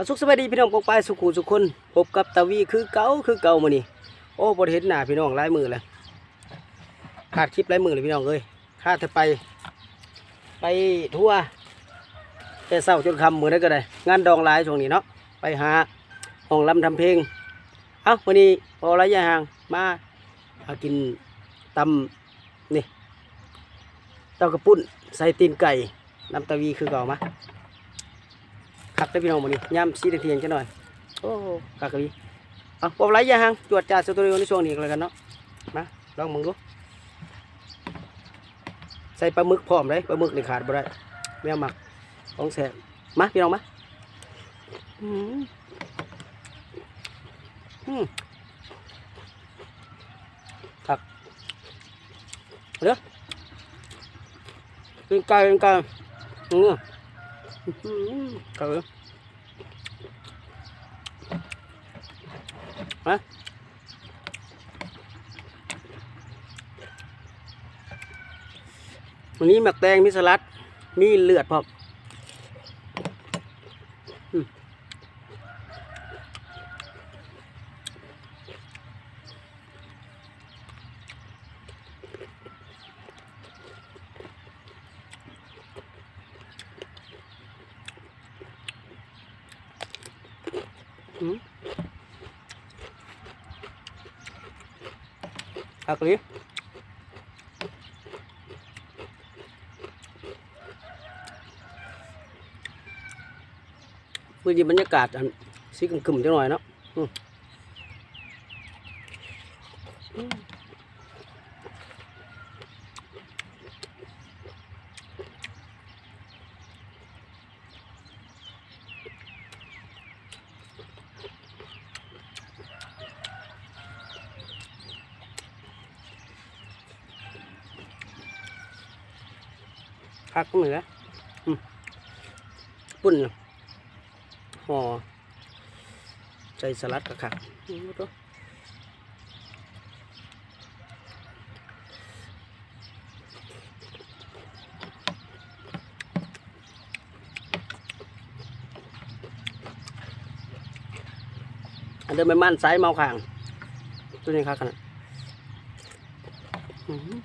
ສຸກສະບາຍດີພີ່ນ້ອງປ້ອງປາຍສູ່ຄູ່ສູ່ຄົນ, ພົບກັບຕາວີຄືເກົ່າ ຄືເກົ່າມື້ນີ້. ໂອ້ ບໍ່ໄດ້ເຫັນໜ້າພີ່ນ້ອງຫຼາຍມື້ແລ້ວ, ຂາດຄລິບຫຼາຍມື້ແລ້ວພີ່ນ້ອງເອີຍ. ຂ້າແຕ່ໄປ ໄປທົວແຕ່ເຊົ້າຈົນຄ່ຳ ມື້ໃດກໍໄດ້ ງານດອງຫຼາຍຊ່ວງນີ້ເນາະ, ໄປຫາຮ້ອງລຳທຳເພງ. ເອົ້າ ມື້ນີ້ບໍ່ຫຼາຍຢ່າງ ມາຫາກິນຕຳ ນີ້ ເຕົ້າກະປຸ້ນໃສ່ຕີນໄກ່ ນຳຕາວີຄືເກົ່າ. ມາ ຄັກເດີພີ່ນ້ອງ ມື້ນີ້ຍາມສີ່ໂມງທ່ຽງຈັກໜ້ອຍ. ໂອ້ ຄັກອີ່ຫຼີ. ເອົາ ບໍ່ຫຼາຍຢ່າງ ຫາງຈວດຈາດສະຕູດິໂອໃນຊ່ວງນີ້ກໍແລ້ວກັນເນາະ. ມາລອງເບິ່ງດູ, ໃສ່ປາໝຶກພ້ອມເດ້, ປາໝຶກນີ້ຂາດບໍ່ໄດ້ ແນວມັກ ຂອງແຊບ. ມາພີ່ນ້ອງມາ. ອືມ ອືມ ຄັກເດີ. ຕີນໄກ່ ຕີນໄກ່ ອືມ ອືມ ຄັກເດີ. ຮະ ມີໝາກແຕງ ມີສະຫຼັດ ມີເລືອດພ້ອມ. ອືມ ອືມ ຄັກອີ່ຫຼີ. ມື້ນີ້ບັນຍາກາດອັນ ຊິຄຶມໆ ຈັກໜ້ອຍເນາະ. ອືມ ອືມ ຄັກມື້ນະ. ອືມ ປຸ້ນ ຫໍ່ໃສ່ສະຫຼັດກໍຄັກ. ອືມ ໂຕ ອັນເດີແມ່ນມັນໃສເມົາຂ້າງ ໂຕນີ້ຄັກຂະໜາດ. ອືມ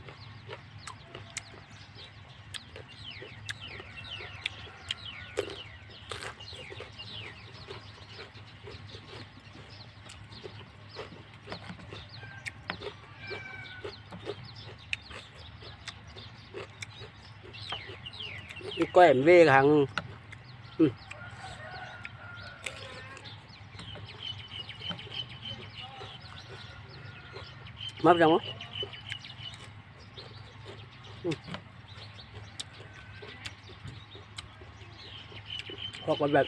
ອີກກ້ອຍມັນເວຂ້າງໜຶ່ງ. ອືມ ມາເປັນຫຍັງວະ? ອືມ ອອກມາແບບ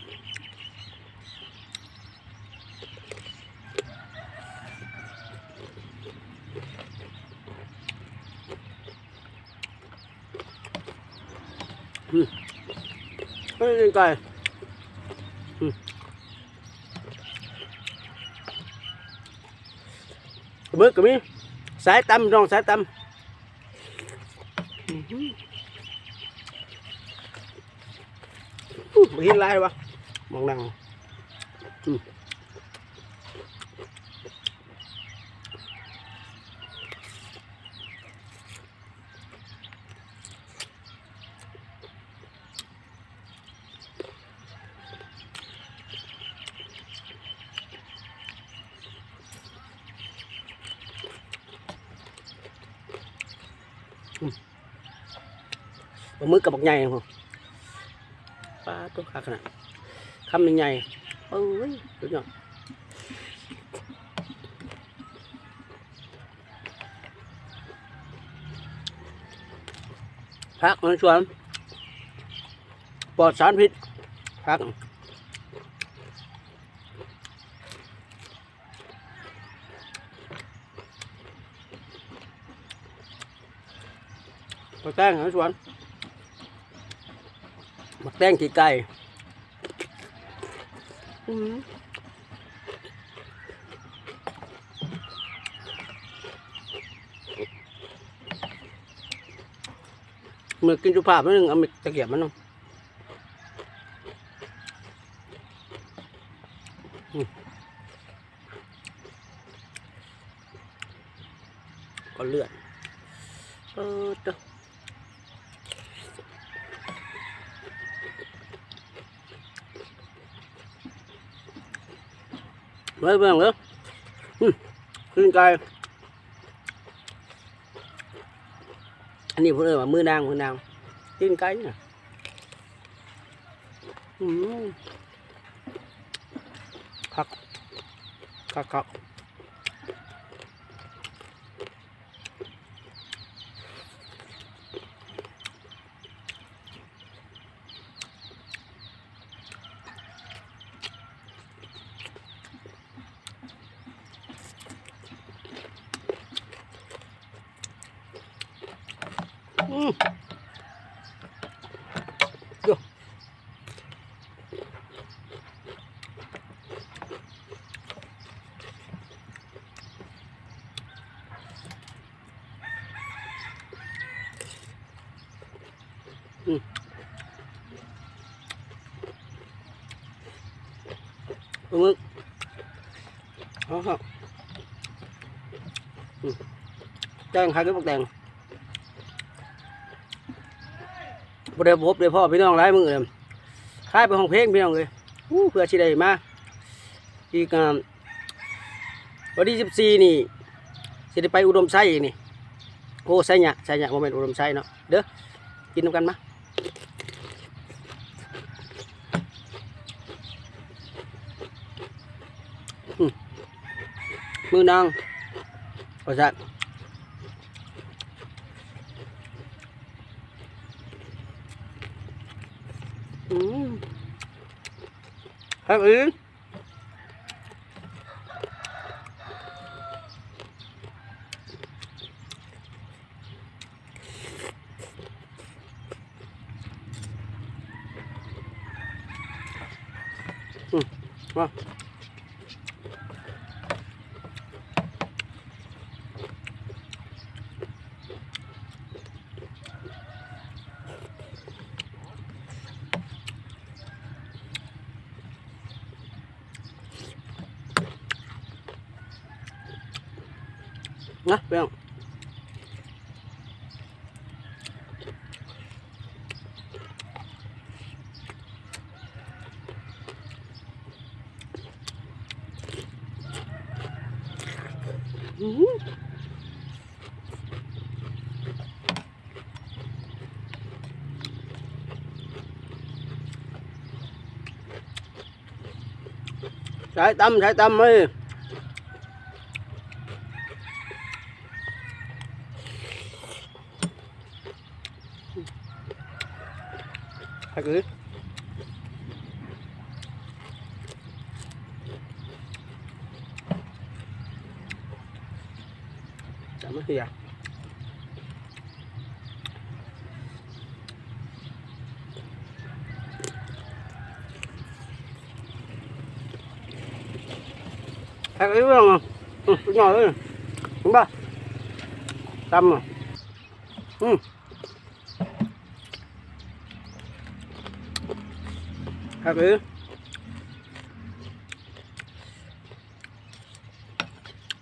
ອືມ ເປັນໄງ? ອືມ ປາໝຶກກໍມີ ສາຍຕຳ ນ້ອງສາຍຕຳ. ອືມ ອືມ ບໍ່ເຫັນຫຼາຍວະ ໝ່ອງນັ່ງ. ອືມ ອືມ ປາໝຶກກັບບັກໃຫຍ່ພຸ້ນ. ປາດໂທ້ ຄັກຂະໜາດ ຄຳໃຫຍ່ໆ ເອີຍ ສຸດຍອດ. ຜັກໃນສວນ ປອດສານພິດ ຜັກ ໝາກແຕງໃນສວນ ໝາກແຕງຂີ້ໄກ່. ອືມ ມື້ກິນສຸພາບໜ້ອຍໜຶ່ງ ເອົາໄມ້ຕະກຽບມານຳ. ເອົາເລືອດ ເອີ ໂຕ ເບິ່ງເບິ່ງເດີ ອືມ ຕີນໄກ່ ອັນນີ້ເພິ່ນເອີ້ນວ່າມືນາງ ມືນາງ ຕີນໄກ່ນະ ອືມ ຄັກ ຄັກໆ. ອືມ ໂຢ ອືມ ປາໝຶກ ເອົາ ເອົາ ອືມ ແຕງ ຂາຍຄືບັກແຕງ ບໍ່ໄດ້ພົບໄດ້ພໍ້ພີ່ນ້ອງຫຼາຍມື້ແລ້ວ ຂາຍໄປຮ້ອງເພງພີ່ນ້ອງເອີຍ ອູ້ ເພື່ອຊິໄດ້ມາ ອີກ ອ່າ ວັນທີສິບສີ່ນີ້ ຊິໄດ້ໄປອຸດົມໄຊອີກນີ້ ໂອ້ ໄຊຍະ ໄຊຍະ ບໍ່ແມ່ນອຸດົມໄຊເນາະ ເດີ ກິນນຳກັນມາ ອືມ ມືນາງ ວ່າຊັ້ນ ອືມ ຄັກອີ່ຫຼີ. ອືມ ມາ ນະ ພີ່ນ້ອງ ອືມ. ສາຍຕຳ ສາຍຕຳເອີຍ ຄັກອີ່ຫຼີ ຈຳມາເທື່ອ. ຄັກອີ່ຫຼີ ອືມ ສຸດຍອດເລີຍ ເຫັນບໍ່ ຕຳ ອືມ ຄັກອີ່ຫຼີ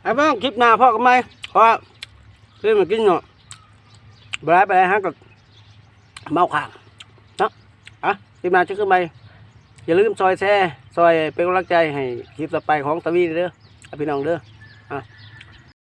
ເອົາເບິ່ງ ຄລິບໜ້າພໍ້ກັນໃໝ່ ເພາະວ່າ ຄືມາກິນເນາະ ບໍ່ຫຼາຍປານໃດ ຫາກໍເມົາຄ້າງເນາະ ອ່ະ ຄລິບໜ້າເຈີກັນໃໝ່ ຢ່າລືມຊ່ອຍແຊ ຊ່ອຍເປັນກຳລັງໃຈໃຫ້ຄລິບຕໍ່ໄປຂອງຕາວີເດີ ອ່ະ ພີ່ນ້ອງເດີ ອ່ະ